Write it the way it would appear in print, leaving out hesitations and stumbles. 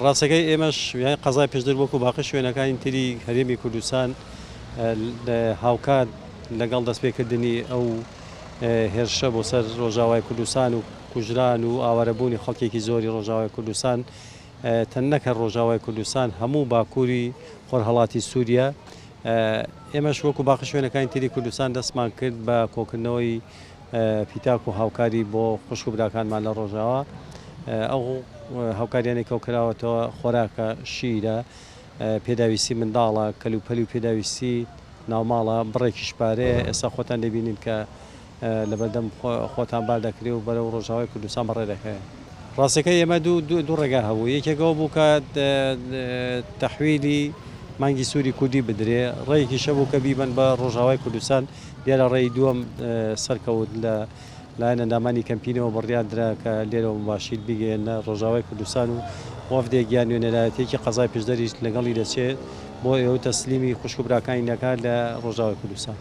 ڕاستەکەی ئێمەش یان قەزای پشدەر وەکو باقی شوێنەکانی تری هەرێمی کوردستان هاوکات لەگەڵ دەستپێکردنی ئەو هێرشە بۆ سەر ڕۆژاوای کوردستان و کوژران و ئاوارەبوونی خەڵکێکی زۆری ڕۆژاوای کوردستان تەن نەک هەر ڕۆژاوای کوردستان هەموو باکووری خۆرهەڵاتی سووریا ئێمەش وەکو باقی شوێنەکانی تری کوردستان دەستمان کرد بە کۆکردنەوەی پیتاک و هاوکاری بۆ خوشک و براکانمان لە ڕۆژاوا. ئەو هاوکاریانەی کۆکراوەتەوە خۆراکە، شیرە، پێداویستی منداڵە، کەلوپەل و پێداویستی ناوماڵە، بڕێکیش پارەیە، ئێستا خۆتان دەبینن کە لەبەردەم خۆتان بار دەکرێ و بەرەو ڕۆژاوای کوردستان بەڕێ دەکرێ. ڕاستەکەی ئێمە دوو ڕێگا هەبوو، یەکێک ئەوە بوو کە تەحویلی مانگی سووری کوردی بدرێ، ڕێیەکیش هەبوو کە بیبەن بە ڕۆژاوای کوردستان، دیارە ڕێی دووەم سەرکەوت لە لایەن ئەندامانی کەمپینەوە بڕیار درا کە لێرەوە موباشیر بیگەیەننە ڕۆژاوای کوردستان و وەفدێک یان نوێنەرایەتییەکی قەزای پشدەریش لەگەڵی دەچێت بۆ ئێوە تەسلیمی خوشک و براکانی دەکات لە ڕۆژاوای کوردستان.